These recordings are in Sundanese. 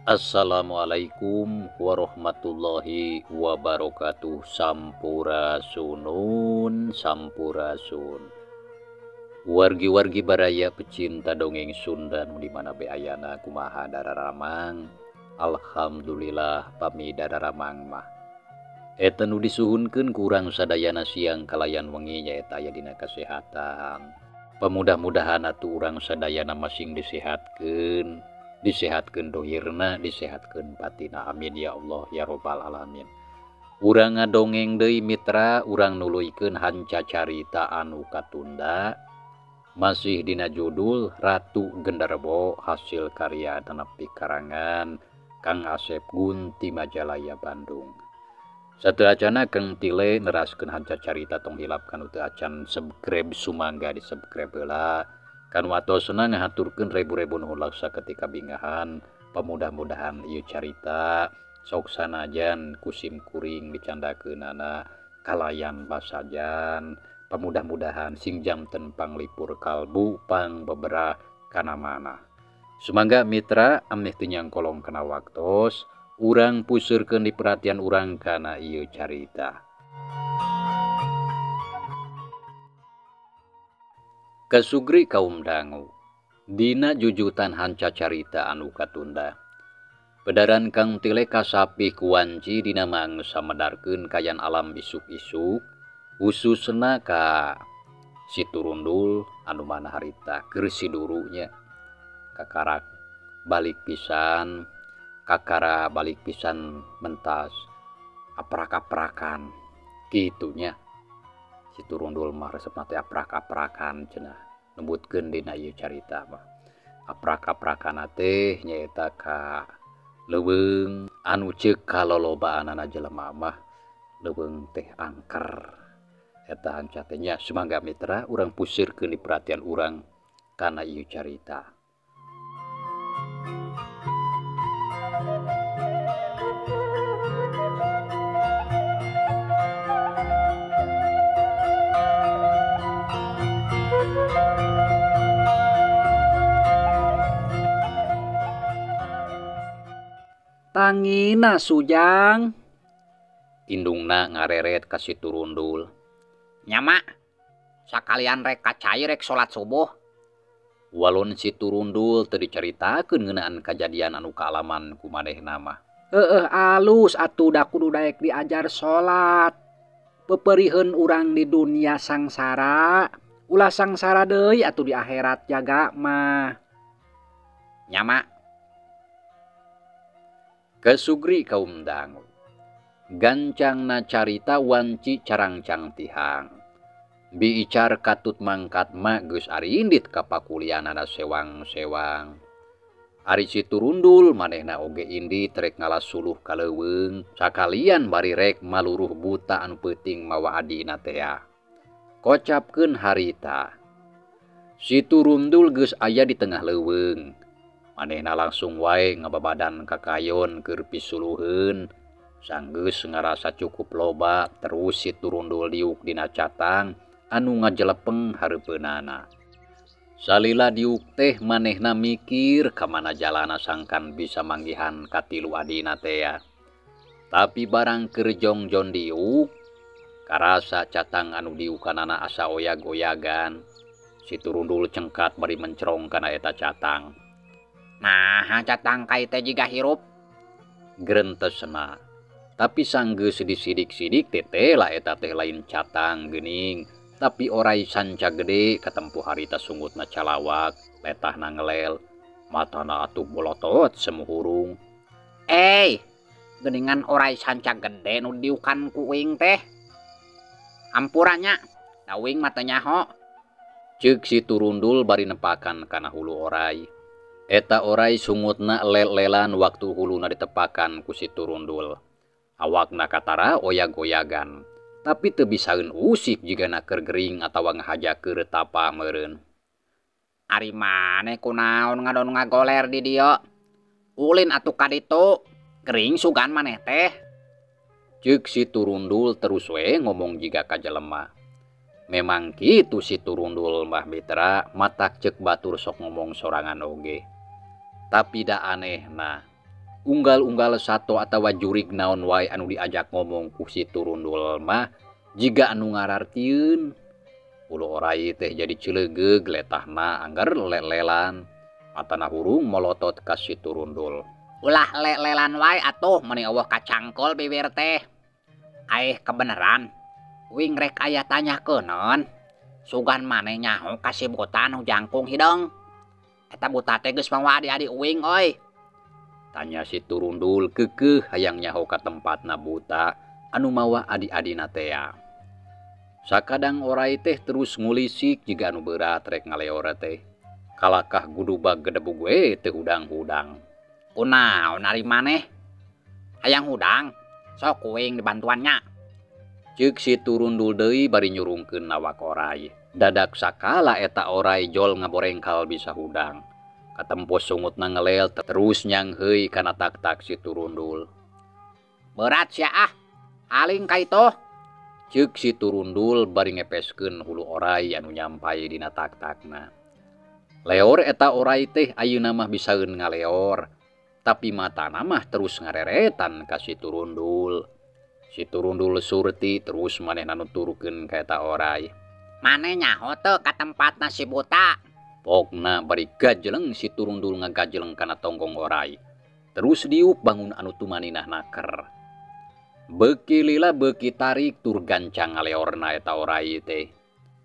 Assalamualaikum warahmatullahi wabarakatuh. Sampurasunun, sampurasun. Wargi-wargi baraya pecinta dongeng Sunda nu di mana be ayana, kumaha dararamang? Alhamdulillah pami dararamang mah. Eta nu disuhunkeun ku urang sadayana siang kalayan wengi nyaeta aya dina kasehatan. Pamudah-mudahan atuh urang sadayana masing disehatkeun, disehatkeun dohirna, disehatkeun batina. Amin ya Allah ya robbal alamin. Urang ngadongeng deui mitra, urang nuluykeun hanca carita anu katunda. Masih dina judul Ratu Genderuwo hasil karya tenepi karangan Kang Asep Gunti Majalaya Bandung. Sateuacana Kang Tile neraskeun hanca carita, tong hilap kanu teu acan subscribe sumangga di subscribe heula. Kanu atosna ngahaturkeun rebu-rebu nuhun laksa ketika bingahan. Pamudah-mudahan ieu carita sok sanajan kusim kuring dicandakeunana kalayan basajan. Pamudah-mudahan sing janten panglipur kalbu pang beberah kana mana. Sumangga mitra, ameh teu nyangkolong kana waktos, urang puseurkeun di perhatian urang kana ieu carita. Kasugri kaum dangu dina jujutan hanca carita anu katunda. Pedaran Kang Tile kasapih kuwanci dina mangsa medarkeun kayan alam isuk-isuk, khususna ka si Turundul anu mana harita keur sidurunya kakarak balik pisan, kakara balik pisan mentas aprak-aprakan kitunya. Si Turundul mah resepna teh aprak-aprakan cenah, nembutkeun dina ieu carita mah. Aprak-aprakan teh nyaeta ka leuweung anu ceuk kalolobaanana jelema mah leuweung teh angker. Eta hanca teh nya. Sumangga mitra, urang pusirkeun di perhatian urang kana ieu carita. Tangina Sujang. Indungna ngareret ka si Turundul. Nyama, sakalian rek kacai rek salat subuh. Walon si Turundul teu dicaritakeun ngeunaan kajadian anu kaalaman ku manehna mah. Heueuh alus atuh da kudu daek diajar salat. Peperiheun urang di dunia sangsara, ulah sangsara deui atuh di akhirat jaga mah. Nyama. Kasugri kaum dangu. Gancangna carita wanci carangcang tihang. Biicar katut mangkat mah geus arindit ka pakulianana sewang-sewang. Ari si Turundul manehna oge indit rek ngalas suluh ka leuweung, sakalian bari rek maluruh buta anu peuting mawa adina tea. Kocapkeun harita. Si Turundul geus aya di tengah leuweung. Manehna langsung wae ngababadan ka kayon keur pisuluheun. Sanggeus ngarasa cukup loba, terus si Turundul diuk dina catang anu ngajelepeng hareupeunana. Salila diuk teh manehna mikir ka mana jalana sangkan bisa manggihan katilu adina tea. Tapi barang keur jongjon diuk, karasa catang anu diukanana asa oyag-oyagan. Si Turundul cengkat bari mencerong kana eta catang. Nah, catang kai teh jiga hirup. Grentesna. Tapi sanggeus disidik-sidik teh lah eta teh lain catang geuning, tapi orai sanca gede katempuh harita sungutna calawak, letahna ngelel, matana atuh bolotot semuhurung. Geuningan orai sanca gede nu diukan ku uing teh. Ampuranya, da uing mah teu nyaho. Ceuk si Turundul bari nepakan kana hulu orai. Eta orai sungutna lel-lelan waktu huluna ditepakan ku si Turundul. Awakna katara oyag-oyagan, tapi teu bisaeun usik jigana keur gering atawa ngahaja keur tapa meureun. Ari maneh kunaon ngadon ngagoler di dieu? Ulin atuh ka ditu, gering sugan maneh teh. Ceuk si Turundul terus we ngomong jiga ka jelema. Memang kitu si Turundul mah mitra, matak ceuk batur sok ngomong sorangan oge. Tapi da anehna, Unggal-unggal sato atawa jurig naon wae anu diajak ngomong ku si Turundul mah jiga anu ngarartieun. Hulu orai teh jadi ceulegeug letahna angger lelelan. Matana hurung molotot ka si Turundul. Ulah lelelan wae atuh meuni eueuh kacangkol bibir teh. Aeh kebeneran. Wing rek aya tanyakeun. Sugan maneh nyaho ka si buta anu jangkung hideung. Eta buta teh geus mawa adi-adi uing euy. Tanya si Turundul keukeuh hayang nyaho ka tempatna buta anu mawa adi-adina tea. Sakadang orai teh terus ngulisik jiga anu berat rek ngaleor teh. Kalakah gudubag gedebug we teu hudang-hudang. Kunaon ari maneh? Hayang hudang, sok kuing dibantuannya. Ceuk si Turundul deui bari nyurungkeun nawak orai. Dadak sakala eta orai jol ngaborengkal bisa hudang. Katempo sungutna ngelel terus nyangheui kana tak-tak si Turundul. Berat sia ah, aling ka itu. Ceuk si Turundul bari ngepeskeun hulu orai anu nyampai dina tak-takna. Leor eta orai teh ayeuna mah bisaeun ngaleor, tapi matana mah terus ngareretan ka si Turundul. Si Turundul surti terus manehna nuturkeun ka eta orai. Maneh nyaho teu ka tempatna si buta? Pokna bari gajeleng si Turundul ngagajeleng kana tonggong orai. Terus diuk bangun anu tumaninah naker. Beuki lila beuki tarik tur gancang ngaleorna eta orai teh.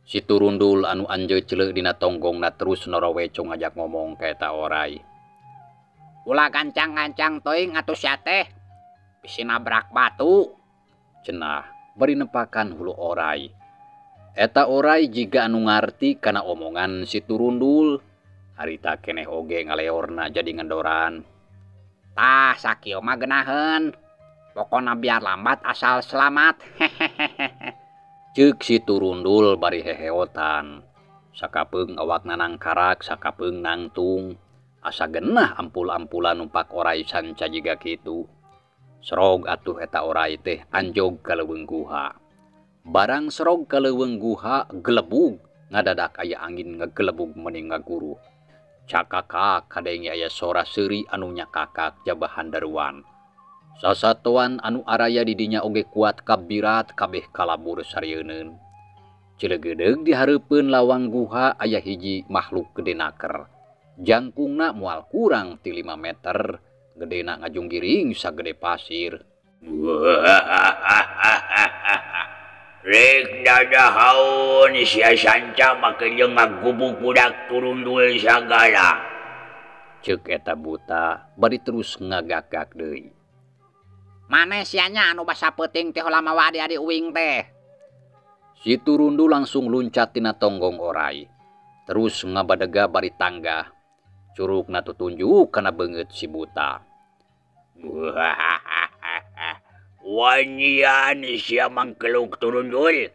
Si Turundul anu anjeucleuk dina tonggongna terus noroweco ngajak ngomong ka eta orai. Ulah gancang-gancang teuing atuh sia teh. Bisi nabrak batu. Cenah bari nepakan hulu orai. Eta orai jiga anu ngarti kana omongan si Turundul. Harita keneh oge ngaleorna jadi ngendoran. Tah sakieu mah geunaheun. Pokona biar lambat asal selamat. Ceuk si Turundul bari heheotan. Sakapeung awakna nangkarak, sakapeung nangtung. Asa genah ampul-ampulan numpak orai sanca jiga kitu. Serog atuh eta orai teh anjog ka leuweung guha. Barang serog ka leuweung guha gelebug ngadadak aya angin ngagelebug meni ngaguruh. Cakakak kadenge aya sora seuri anu nyakakak jabah handaruan. Sasatoan anu araya di dinya oge kuat kabirat kabeh kalabur sarieunun. Cilegedeug di hareupeun lawang guha aya hiji makhluk gede naker. Jangkungna moal kurang ti 5 meter, gedena ngajunggiring sagede pasir. Rek dadahaun sia sanca make jeung ngagubug budak Turundul sagala. Ceuk eta buta bari terus ngagagak deui. Maneh sianya anu basa peuting teh heula mawa adi-adi uing teh. Si Turundul langsung luncat tina tonggong orai. Terus ngabadega bari tanggah. Curugna tutunjuk kana beungeut si buta. Wanyian sia mangkeluk Turundul.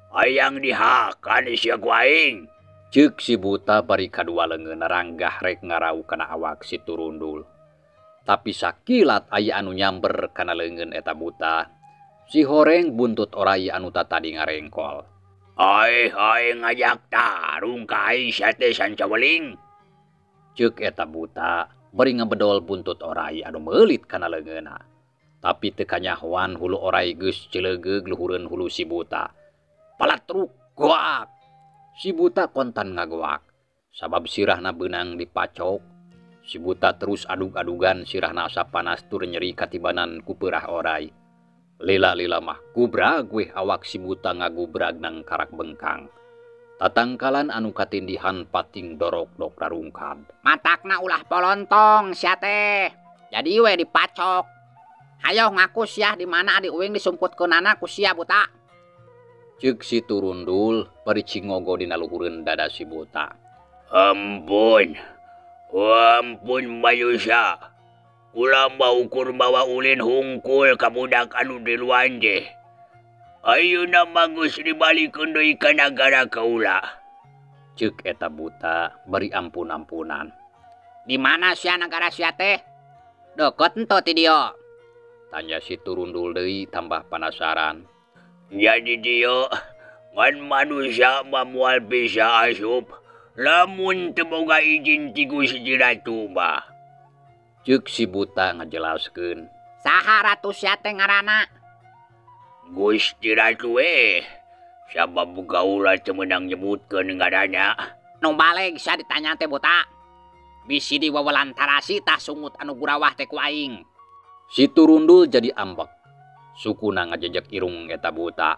Hayang dihakan sia ku aing. Ceuk si buta bari kadua leungeun ranggah rek ngarau kana awak si Turundul. Tapi sakilat aya anu nyamber kana leungeun eta buta. Si horeng buntut orai anu tatadi ngarengkol. Ai ai ngajak tarung ka aing sia teh sanca weling. Ceuk eta buta bari ngabedol buntut orai anu meulit kana leungeunna. Tapi teu kanyahoan hulu orai geus ceulegeug luhureun hulu si buta. Palatruk goak. Si buta kontan ngagoak. Sabab sirahna beunang dipacok. Si buta terus adug-adugan sirahna asa panas tur nyeri katibanan ku peurah orai. Lila-lila mah gubrag weh awak si buta ngagubrag nang karak bengkang. Tatangkalan anu katindihan pating dorok-dok rarungkad. Matakna ulah polontong sia teh. Jadi we dipacok. Hayo ngaku sia di mana adi uing disumputkeunana ku sia buta. Ceuk si Turundul bari cingogo dina luhureun dada si buta. Ampun. Ampun manusia. Kula mah ukur mawa ulin hungkul ka budak anu di luan teh. Ayeuna mah geus dibalikeun deui ka nagara kaula. Ceuk eta buta bari ampun-ampunan. Di mana sia nagara sia teh? Deukeut henteu ti dieu? Tanya si Turundul deui tambah panasaran. Jadi dieu ngan manusia mah moal bisa asup lamun teu boga izin ti Gusti Ratu mah. Ceuk si buta ngajelaskeun. Saha ratu sia teh ngaranna? Gusti Ratu we. Sabab kaula teu meunang nyebutkeun ngaranna. Nu baleg sia ditanya teh buta. Bisi diwawalantarasi tah sungut anu gurawah teh ku aing. Si Turundul jadi ambek. Sukuna ngajejek irung eta buta.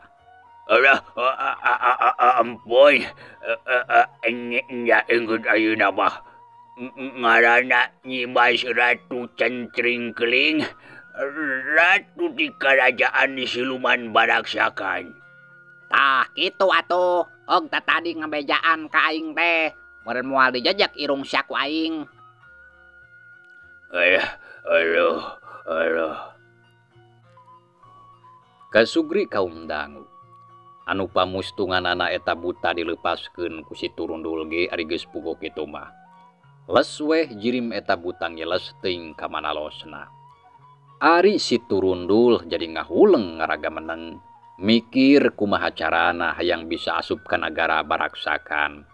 Alah, ampun. Nya enggeut ayeuna mah. Ngaranna Nyimas Ratu Centring Keling, ratu di kerajaan siluman Baraksakan. Tah kitu atuh, og tadi ngabejaan ka aing teh. Meureun moal dijejek irung sia ku aing. Alah, aduh, aduh. Kasugri kaum dangu. Anu pamustunganana eta buta dilepaskeun ku si Turundul ge ari geus puguh kitu mah. Les weh jirim eta buta ngeles teuing ka manalosna. Ari si Turundul jadi ngahuleng ngaraga meneng, mikir kumaha carana hayang bisa asup ka nagara Baraksakan.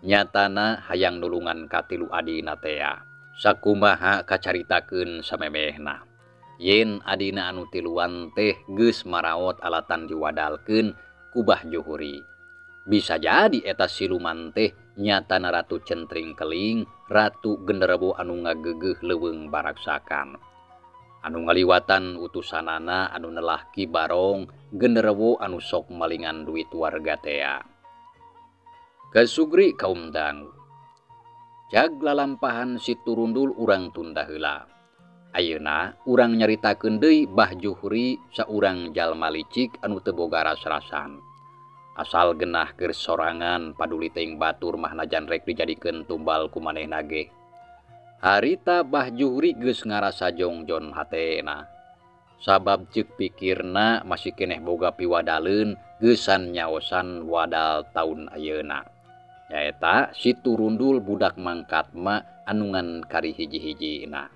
Nyatana hayang nulungan katilu adina tea. Sakumaha kacaritakeun samemehna. Yen adina anu tiluan teh geus maraot alatan diwadalkeun ku Bah Juhuri. Bisa jadi eta siluman teh nyatana Ratu Centring Keling, Ratu Genderuwo anu ngagegeuh leuweung Baraksakan. Anu ngaliwatan utusanana anu nelah Ki Barong, genderuwo anu sok malingan duit warga tea. Kasugri kaum dangu. Jag lalampahan si Turundul urang tunda heula. Ayeuna urang nyaritakeun deui Bah Juhuri saurang jalma licik anu teu boga ras-rasan. Asal genah keur sorangan paduli teuing batur mah najan rek dijadikeun tumbal ku manehna ge. Harita Bah Juhuri geus ngarasa jongjon hatena. Sabab ceuk pikirna masih keneh boga piwadaleun geusan nyaosan wadal taun ayeuna. Nyaeta si Turundul budak mangkatma anu ngan kari hiji-hijina.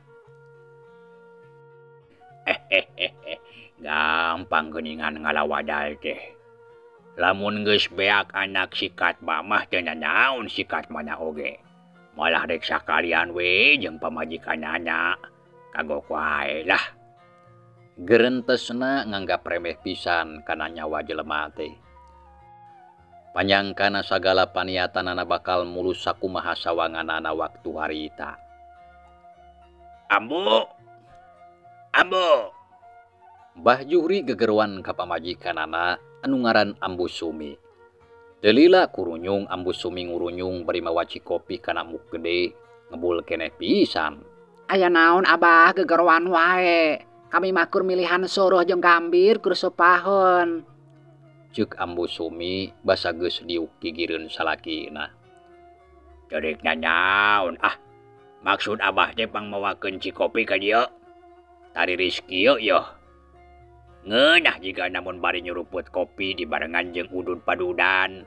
Gampang geuningan ngalawadal teh. Lamun geus beak anak sikat mamah teu nanaon sikat mana oge. Malah rek sakalian we jeung pamajikanana. Kagok wae lah. Gerentesna nganggap remeh pisan kana nyawa jelema teh. Panyangkana sagala paniatanana bakal mulus sakumaha sawanganana waktu harita. Ambu! Ambu! Bah Juhri gegeruan ka pamajikanana anu ngaran Ambu Sumi. Teu lila kurunyung Ambu Sumi ngurunyung bari mawa cikopi kana muk gede, ngebul keneh pisan. Aya naon abah gegeruan wae. Kami mah keur milihan soroh jeung gambir keur sopaheun. Ceuk Ambu Sumi basa geus diuk gigireun salakina. Teu rek nanaon ah. Maksud abah teh pangmawakeun cikopi ka dieu. Tariris kieu yeuh. Ngeunah jiga namun bari nyuruput kopi dibarengan jeung udud padudan.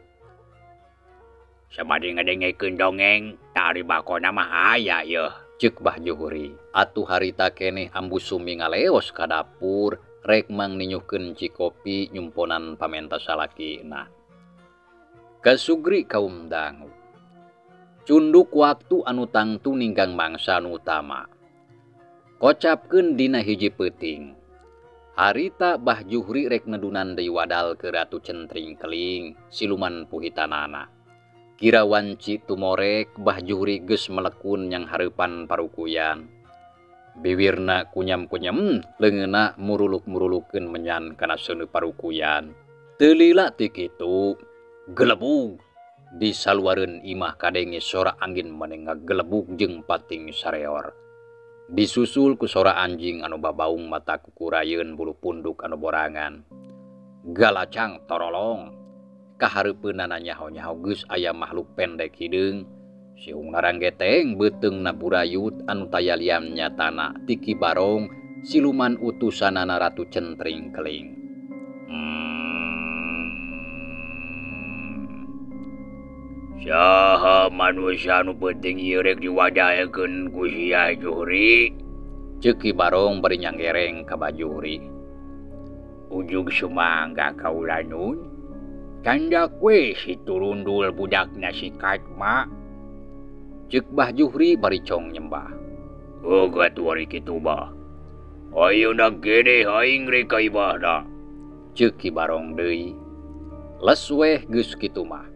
Sabari ngadengekeun dongeng, tah ari bakona mah aya yeuh. Ceuk Bah Juhuri. Atuh harita keneh Ambu Sumi ngaleos ka dapur rek mang ninyuhkeun cikopi nyumponan pamenta salakina. Kasugri kaum dangu. Cunduk waktu anu tangtu ninggang mangsa nu utama. Kocapkeun dina hiji peuting. Harita Bah Juhri rek nedunan deui wadal ke Ratu Centring Keling, siluman puhitanana. Kira wanci tumorek Bah Juhri geus melekun yang hareupan parukuyan. Biwirna kunyam-kunyam, leungeunna muruluk-murulukeun menyan kana seuneu parukuyan. Teu lila ti kitu, gelebug di saluareun imah kadenge sora angin maneh ngagelebug jeung pating sareor. Disusul ku sora anjing anu babaung mata kukurayeun bulu punduk anu borangan. Galacang torolong. Kahareupeunana nyaho-nyaho geus aya makhluk pendek hideung. Siung naranggeteng beuteungna burayut anu taya lian nyatana ti Ki Barong siluman utusanana Ratu Centring Keling. Saha manusia nu penting ieu rek diwadaekeun ku sia Juhri? Ceuk Ki Barong bari nyanggereng ka Bah Juhri. Ujug sumangga kaula nun. Candak we si Turundul budakna si Katma. Ceuk Bah Juhri bari cong nyembah. Oh gatuh ari kitu mah. Ayeuna gede aing rek ka imahna. Ceuk Ki Barong deui. Les weh geus kitu mah.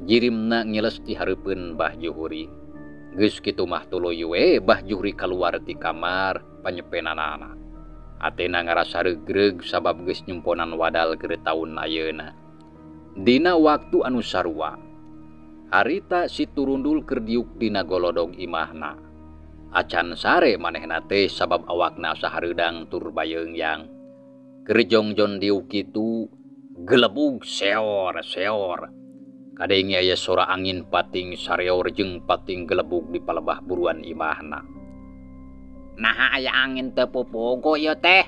Jirimna ngiles ti hareupeun Bah Juhuri. Geus kitu mah tuluy we Bah Juhuri kaluar ti kamar panyepenanana. Atena ngarasa regreg sabab geus nyumponan wadal keur taun ayeuna. Dina waktu anu sarua, harita si Turundul keur diuk dina golodog imahna. Acan sare manehna teh sabab awakna asa hareudang tur bayeungyang. Keur jongjon diuk kitu, gelebug seor-seor. Kadenge aya sora angin pating sareor jeung pating gelebug di palebah buruan imahna. Naha aya angin teu pupugu ieu teh?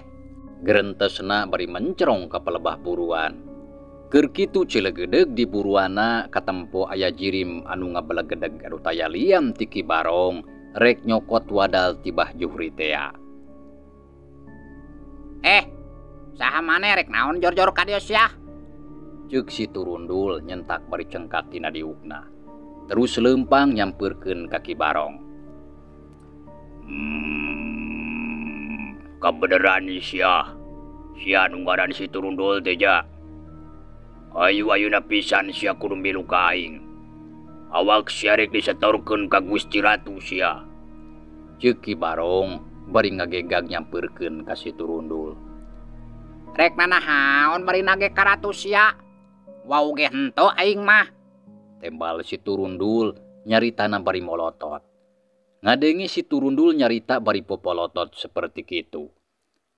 Gerentesna bari mencerong ka palebah buruan. Keur kitu cilegedeg di buruana katempo aya jirim anu ngabelegedeg anu taya liam ti Ki Barong rek nyokot wadal ti Bah Juhri tea. Saha maneh rek naon jor-jor ka dieu sia? Ceuk si Turundul nyentak bari cengkat tina diukna. Terus leumpang nyampeurkeun ka Ki Barong. Kabeneran sia. Sia nu ngaran si Turundul teh ja. Ayu ayeuna pisan sia kudu milu ka aing. Awak sia rek disetorkeun ka Gusti Ratu sia. Ceuk Ki Barong bari ngagegag nyampeurkeun ka si Turundul. Rek nanahaon bari nage ka ratu sia? Wau ge henteu aing mah. Tembal si Turundul nyaritana bari molotot. Ngadenge si Turundul nyarita bari popolotot seperti kitu.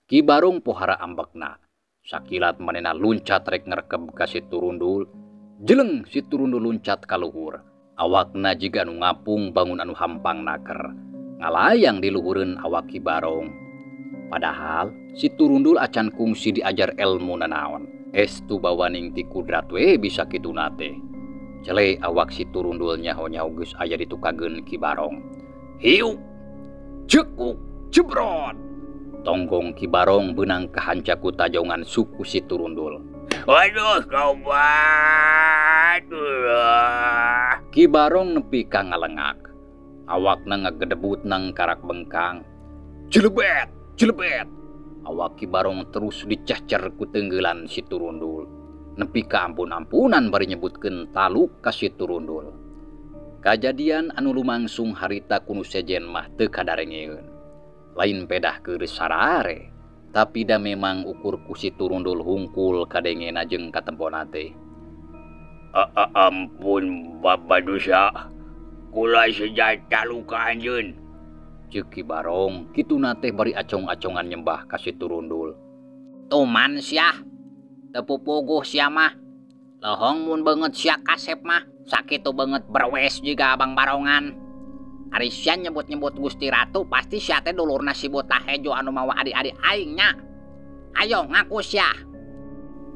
Ki Barong pohara ambekna. Sakilat manehna luncat rek ngerekeb ka si Turundul. Jeleng si Turundul luncat ka luhur. Awakna jiga anu ngapung bangun anu hampang naker. Ngalayang di luhureun awak Ki Barong. Padahal si Turundul acan kungsi diajar elmu nanaon. Estu bawaning ti kudrat we bisa kituna teh. Cele awak si Turundul nyaho-nyaho geus aya ditukageun Ki Barong. Hiuk, cekuk, jebrot. Tonggong Ki Barong beunang kahanca ku tajongan suku si Turundul. Waduh, tobat. Ki Barong nepi ka ngalengak. Awakna ngagedebut nang karak bengkang. Jelebet, jelebet. Awak Ki Barong terus dicecer ku tenggelan si Turundul. Nepi ka ampun-ampunan bari nyebutkeun taluk ka si Turundul. Kajadian anu lumangsung harita kunu sejen mah teu kadarengeun. Lain pedah keur sarare, tapi da memang ukur ku si Turundul hungkul kadengena jeung katempona teh. Ampun babadosa, kula seja taluka anjeun. Ceuk Ki Barong kituna teh bari acong-acongan nyembah ka si Turundul. Tuman sia, teu pupuguh sia mah. Lohong mun beungeut sia kasep mah, sakitu beungeut berwes jiga abang barongan. Ari sia nyebut-nyebut Gusti Ratu pasti sia teh dulurna si Buta Hejo anu mawa adik-adik aing nya. Ayo ngaku sia.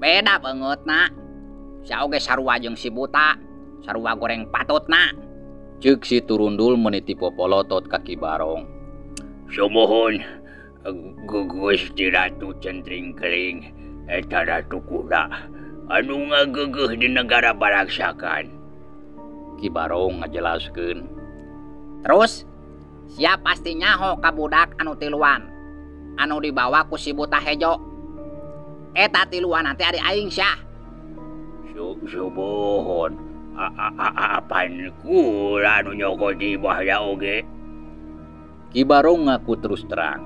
Beda beungeutna. Sia oge sarua jeung si Buta, sarua goreng patutna. Ceuk si Turundul meniti popolotot ka Ki Barong. Sumuhun Gusti Ratu Centring Keling eta ratu kula anu ngageugeuh di negara Balaksakan. Ki Barong ngajelaskeun. Terus sia pasti nyaho ka budak anu tiluan anu dibawa ku si Buta Hejo. Eta tiluan nanti adi aing sia. Subuhun apan kula anu nyokot di bahaya oge. Ki Barong ngaku terus terang.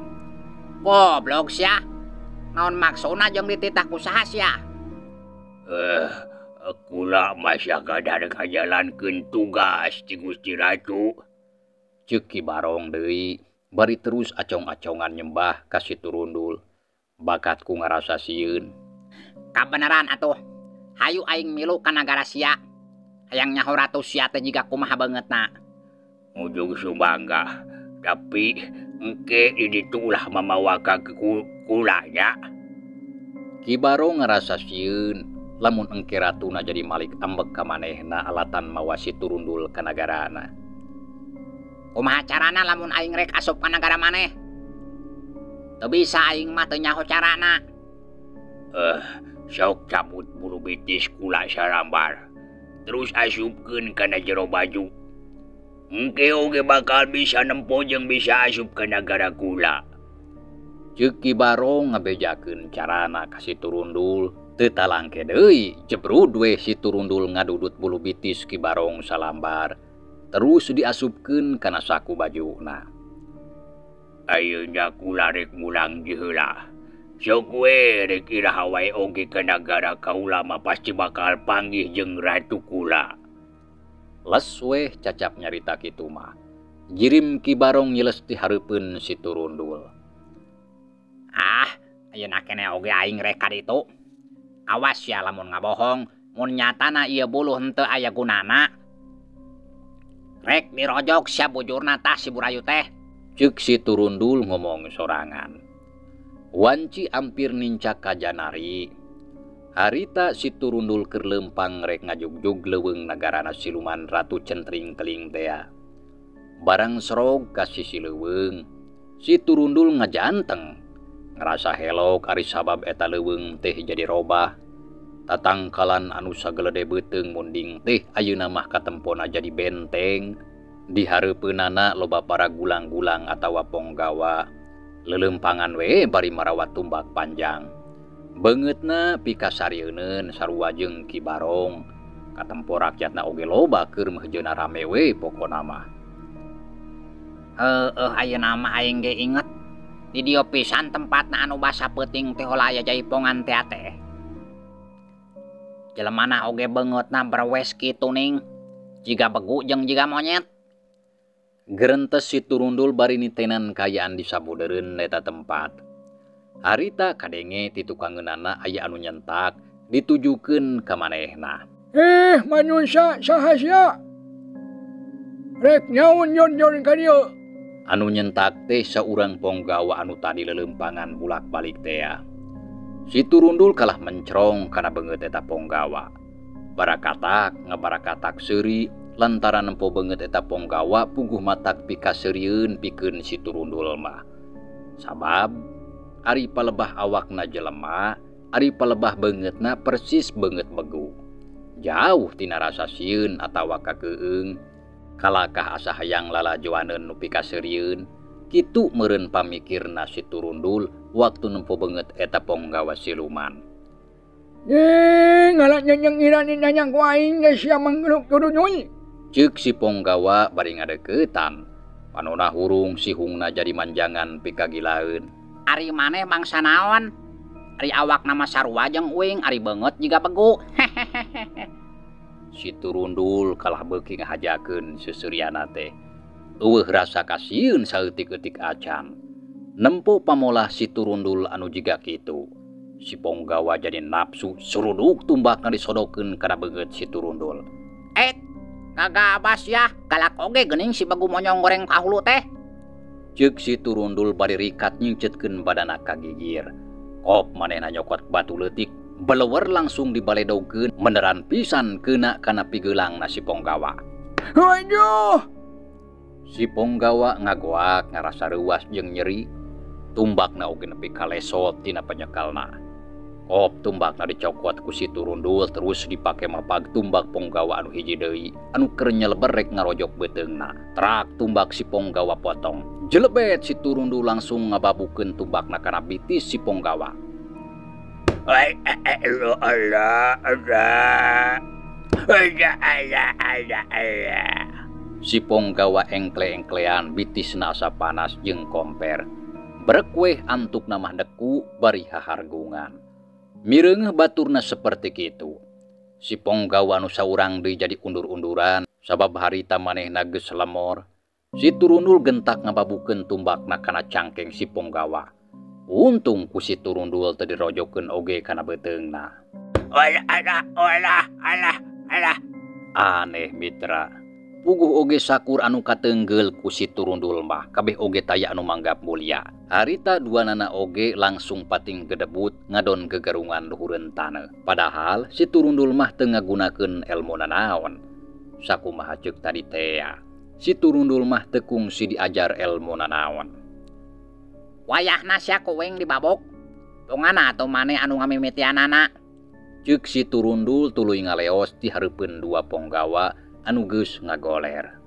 Goblok sia. Naon maksudna jeung dititah ku saha sia? Kula masih kadar ngajalankeun tugas ti Gusti Ratu. Ceuk Ki Barong deui bari terus acong-acongan nyembah ka si Turundul. Bakat ku ngarasa sieun. Kabeneran atuh. Hayu aing milu ka nagara sia. Hayang nyaho ratu sia teh jiga kumaha beungeutna. Ujung sumangga, tapi engke di ditu ulah mamawa ka kula nya. Ki Barong ngarasa sieun lamun engke ratuna jadi malik ambek ka manehna alatan mawa si Turundul ka nagarana. Kumaha carana lamun aing rek asup ka nagara maneh? Teu bisa aing mah teu nyaho carana. Sok cabut bulu betis kula sarambar. Terus asupkeun kana jero baju. Engke oge bakal bisa nempo jeung bisa asup ka nagara kula. Ceuk Ki Barong ngabejakeun carana ka si Turundul. Teu talangke deui, jebrud we si Turundul ngadudut bulu bitis Ki Barong salambar. Terus diasupkeun kana saku bajuna. Ayeuna kula rek mulang di heula. Sok we rek iraha wae oge ka nagara kaula mah pasti bakal panggih jeung ratu kula. Les weh cacap nyarita kitu mah. Jirim Ki Barong nyiles di hareupeun si Turundul. Ah, ayeuna keneh oge aing rek ka ditu. Awas ya lamun ngabohong, mun nyatana ieu buluh henteu aya gunana. Rek dirojok sia bujurna tah si Burayu teh. Ceuk si Turundul ngomong sorangan. Wanci ampir nincak ka janari. Harita si Turundul keur leumpang rek ngajugjug leuweung nagarana siluman Ratu Centring Keling tea. Barang serog ka sisi leuweung, si Turundul ngajanteng. Ngerasa helok ari sabab eta leuweung teh jadi robah. Tatangkalan anu sagelede beuteung munding teh ayeuna mah katempona jadi benteng. Di hareupeunana loba para gulang-gulang atawa ponggawa. Leuleumpangan we bari marawat tumbak panjang. Beungeutna pikasarieun sarua jeung Ki Barong. Katempo rakyatna oge loba keur meujeuna rame we pokona mah. Heueuh ayeuna mah aing ge inget. Di dieu pisan tempatna anu basa peuting teh hola aya jaipongan teh teh. Jelemana oge beungeutna berwes kitu ning. Jiga begu jeung jiga monyet. Gerentes si Turundul bari nitenan kaayaan di sabudeureun eta tempat. Harita kadenge ti tukangeunana aya anu nyentak ditujukeun ka manehna. Manusia saha sia? Rek nyaun nyon-nyon ka dieu. Anu nyentak teh saurang ponggawa anu tadi leuleumpangan bulak-balik tea. Si Turundul kalah mencrong kana beungeut eta ponggawa. Barakatak ngabarakatak seuri lantaran nempo beungeut eta ponggawa puguh matak pikaseurieun pikeun si Turundul mah. Sabab ari palebah awakna jelema, ari palebah beungeutna persis beungeut begu. Jauh tina rasa sieun atawa kakeung. Kalakah asa hayang lalajoaneun nu pikaseurieun. Kitu meureun pamikirna si Turundul waktu nempo beungeut eta ponggawa siluman. Ngalah nyenyeng irani nanyang ku aing geus sia manggeluk turunyuy. Ceuk si ponggawa bari ngadeukeutan. Panona hurung sihungna jadi manjangan pikagilaeun. Ari maneh bangsa naon? Ari awakna mah sarua jeung uing, ari beungeut jiga begu. Si Turundul kalah beuki ngahajakeun seuseuriana teh. Eueuh rasa kasieun saeutik-eutik acan. Nempo pamolah si Turundul anu jiga kitu. Si ponggawa jadi nafsu suruduk tumbakna disodokeun kana beungeut si Turundul. Kagabas ya, galak oge geuning si begu monyong goreng kahulu teh. Ceuk si Turundul bari rikat nyingcetkeun badana ka gigir. Kop manehna nyokot batu leutik, belewer langsung dibaledogkeun meneran pisan keuna kana pigeulangna si ponggawa. Waduh! Si ponggawa ngagoak ngarasa reuas jeung nyeri. Tumbakna oge nepi ka lesot tina penyekalna. Kop tumbakna dicokot ku si Turundul terus dipake mapag tumbak ponggawa anu hiji deui anu keur nyeleber rek ngarojok beuteungna. Trak tumbak si ponggawa potong. Jelebet si Turundul langsung ngababukeun tumbakna kana bitis si ponggawa. Si ponggawa engkle-engklean bitisna asa panas jeung komper. Brek weh antukna mah deku bari hahargungan. Mireungeuh baturna seperti kitu. Si ponggawa nu saurang deui jadi undur-unduran sabab harita manehna geus lemor. Si Turundul gentak ngababukeun tumbakna kana cangkeng si ponggawa. Untung ku si Turundul teu dirojokeun oge kana beuteungna. Alah, alah, alah. Aneh mitra. Puguh oge sakur anu katenggel ku si Turundul mah kabeh oge taya anu manggap mulia. Harita dua nana oge langsung pating gedebut ngadon gegerungan luhureun taneuh. Padahal si Turundul mah teu ngagunakeun elmu nanaon. Sakumaha ceuk tadi tea. Si Turundul mah teu kungsi diajar elmu nanaon. Wayahna sia kuwing dibabok. Tongana atuh maneh anu ngamimitianana. Ceuk si Turundul tuluy ngaleos di hareupeun dua ponggawa anu geus ngagoler.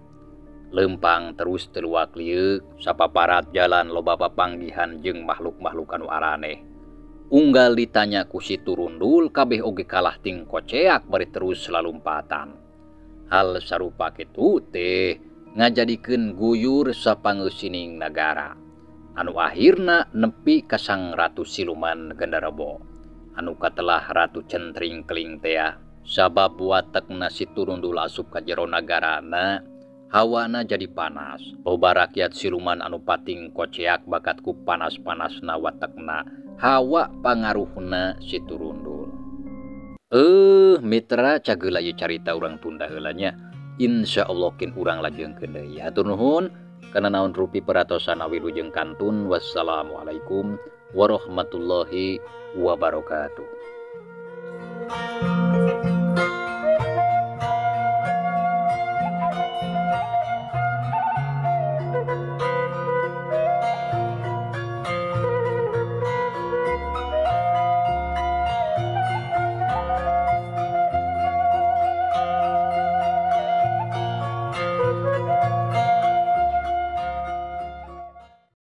Lempang terus teu luak lieuk, sapaparat jalan loba papanggihan jeung makhluk-makhluk anu araneh. Unggal ditanya ku si Turundul kabeh oge kalah ting koceak bari terus lalumpatan. Hal sarupa kitu teh ngajadikeun guyur sapangeusining nagara. Anu akhirna nepi ka Sang Ratu Siluman Genderowo. Anu katelah Ratu Centring Keling tea sabab watekna si Turundul asup ka jero nagarana hawana jadi panas. Loba rakyat siluman anu pating koceak bakat ku panas-panasna watekna hawa pangaruhna si Turundul. Mitra cageula ieu carita urang tunda heula nya. Insyaallah kin urang lajengkeun deui. Hatur nuhun kana naon rupi peratosan wilujeng kantun. Wassalamualaikum warahmatullahi wabarakatuh.